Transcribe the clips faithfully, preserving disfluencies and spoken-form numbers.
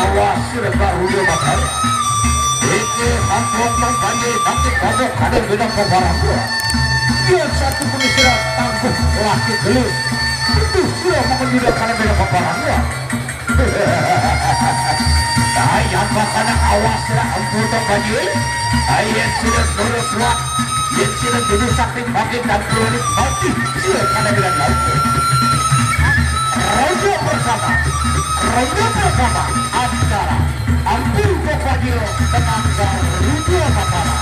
Awas, sudah baru dia bakal. Iki ampun, Bang Panji, nanti kamu ada beda pebarang gua. Dia satu pun istirahat tangguh laki gelis. Itu sudah mengenjura karena beda pebarang gua. Ayah bakana awas lah ampun, Bang Panji. Ayah sudah turut kuat. Yang sudah dulu sakti makin dan turut mati. Sudah karena beda laut. Ronde pertama. Ronde pertama antara Ampun Kopajil dengan Garuda Mataram.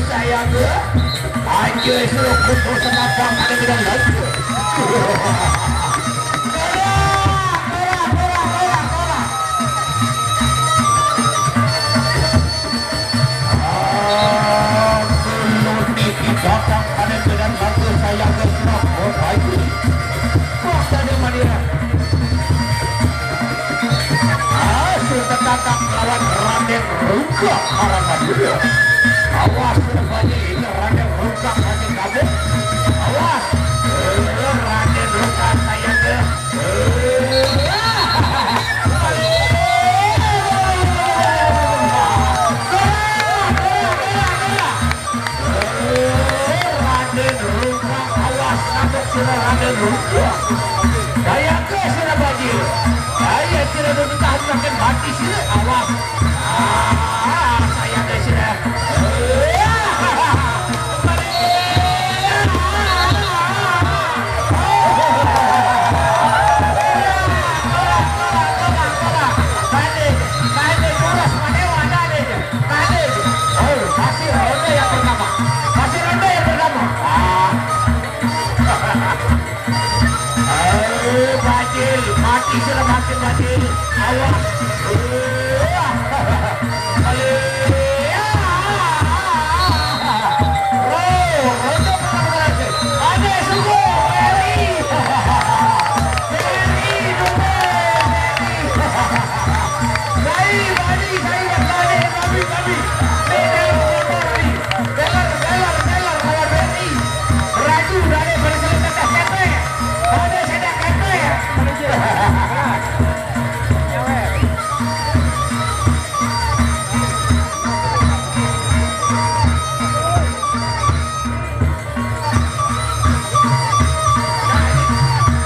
Saya ke aja suruh kutu senapang ada bidang lagi. Belum didatang pada badan bagus saya ke Singapura. Wah, tadi Madura. Ah, sudah tatap lawan Raden Rungkak, para Madura. Awas, rupanya ini Raden Rungkak masih kabur. Awas. Eh, Raden Rungkak saya ke Raden Rungkang, awas, nabok sira Raden Rungkang. Daya ke sira bajil. Daya sira duduk tahan makin mati sira, awas. Ah, saya ada sira. Masih ronde yang pertama. Masih ronde yang pertama. Ah. Eh, bajil, mati sudah makin bajil. Awas. Wah. Ayo. Oh, ronde pertama lagi. Ada sungguh. Beri. Beri dulu. Beri. Sai Badi, Sai Badi, Badi, Badi. Beri, Beri, Beri. Beler, beler, beler, lawan B R I. Beradu, dari, dari sini teteh kepe. Dari sini kepe.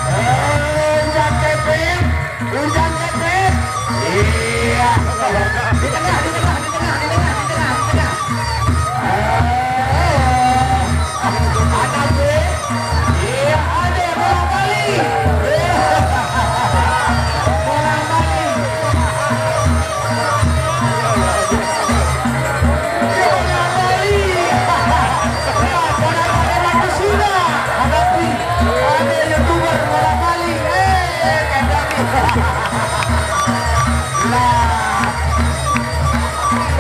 Eh, udah kepe. Hujan kepet. Iya. Di tengah, di tengah, di tengah, di tengah, di tengah, di tengah. Eh, ada gue. Iya, ada bola balik. Bola balik. Bola balik. Bola balik. Sudah. Hadapi. Ada YouTuber bola balik. Eh, kandang. Lah.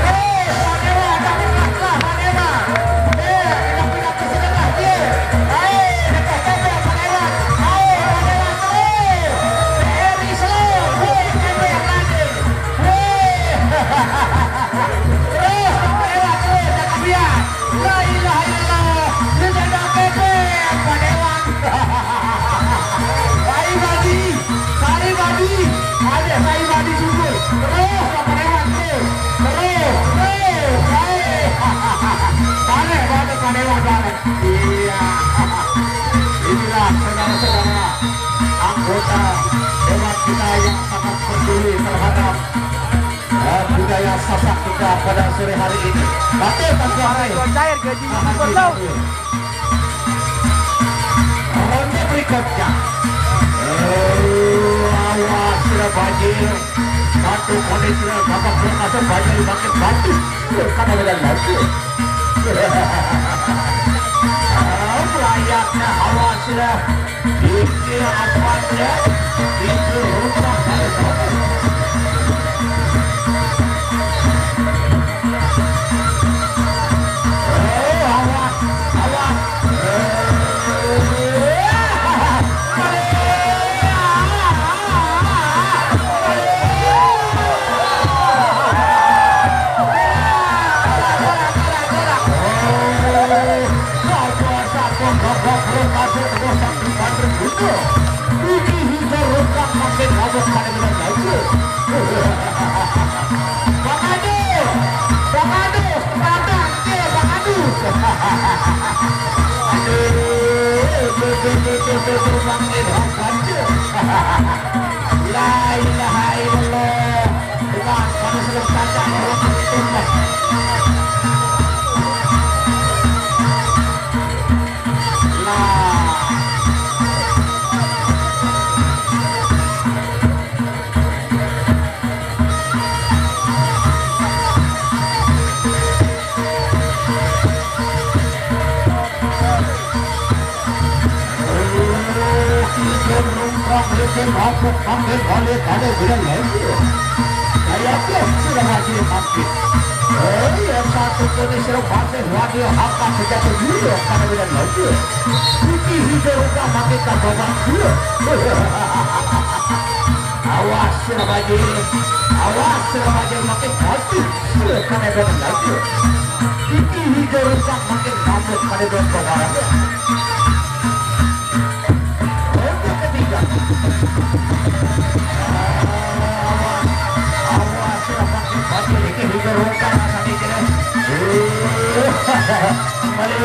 Eh, Pak Dewa, tak pernah lah, Pak Dewa. Eh, kita pindah ke sebelah dia. Eh, dekat tembok, Pak Dewa. Eh, Pak Dewa, eh. Very slow. Eh, tembok yang lagi. Eh. Terus, Pak Dewa, terus, tak kebiar. La ilaha illallah. Dia jadi A K P, Pak Dewan. Sai Badi, Sai Badi. Ada Sai Badi sungguh. Terus, Pak Dewan, terus. Terus, terus. Sai. Balik, balik, Pak Dewan, balik. Iya. Inilah saudara-saudara anggota dewan kita yang sangat peduli terhadap eh, budaya Sasak kita pada sore hari ini. Batik, Batik, Batik. Cair gaji YouTuber tau. Bajil, batu kondisi babak pertama Bajil makin bagus. Karena dengan lagi. Layaknya hawa sudah. Pikir apa dia? Pikir rumah. Bang Ado, Bang Ado, Bang Ado, Bang Ado. Aduh, betul, betul, betul, betul, Bang Ado, Bang Ado. La ilaha illallah. Wah, pada sebelum kacang, belum tumbas. Lah. Saya tuh sudah wajib mampir. Eh, ya satu kondisi wajib hamba sejak dulu pada bilang lagi. Putih hijau rukah makin tambah bagus. Awas sira bajil, awas sira bajil makin bagus. Sira kan ada lagi. Putih hijau rukah makin tambah pada bilang bagus. Ronde ketiga. Awas, awas, awas, ini hingga rongkang rasanya kira. Kembali.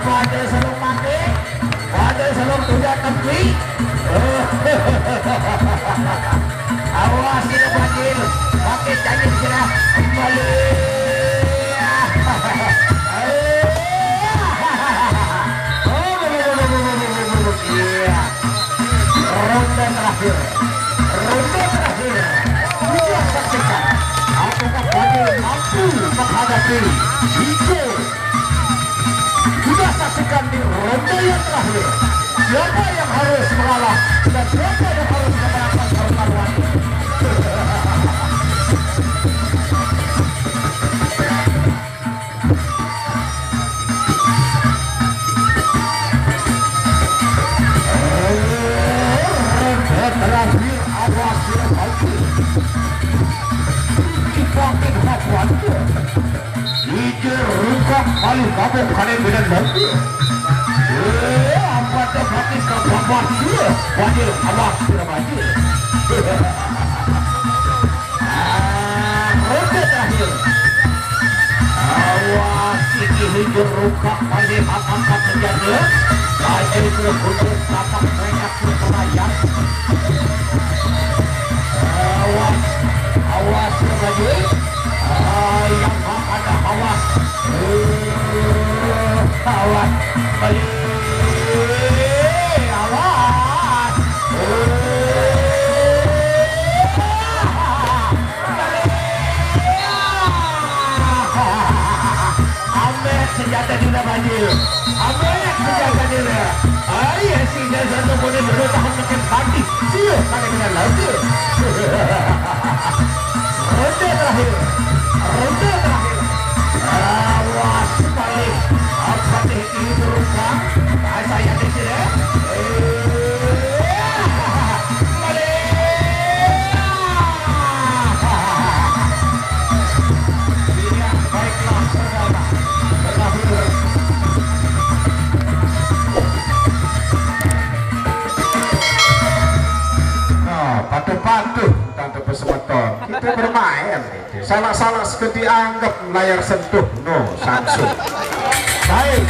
Pada sebelum mati, ada salon puja tapi. Awas sila bajil. Pakai janji sila. Kembali. Iya. Ronde terakhir. Ronde terakhir. Kita saksikan. Apakah bajil mampu menghadapi hijau? Kita saksikan di ronde yang terakhir. Siapa yang harus mengalah dan siapa yang harus memenangkan pertarungan ini? Ronde terakhir, awas ya, maju. Tinggi bangkit, hati-hati. Ije rungkak paling mabuk kalian dengan banjir. Eh, apa teh mati ke bawah dia? Banjir, awas, tidak banjir. Ah, ronde terakhir. Awas, iki hijau rungkak paling angkat senjata. Banjir sudah mundur, tapak mereka sudah terlayang. Awas, awas, tidak banjir. Ah, yang ada awas. Eh, awas. Balik. Awas. Eh, balik. Ambek senjata dina banjir. Ambek senjata dina. Ari esi dan satu boleh berusaha makin mati. Sila pada dengan lagi. Ronde terakhir. Ronde terakhir. Awas balik. Apa teh ini berupa? Saya di sini. Eh, balik. Iya, baiklah, saudara. Terakhir. Nah, patuh-patuh, tante pesemeton. Kita bermain. Salah-salah seketi anggap layar sentuh. No, Samsung. Baik.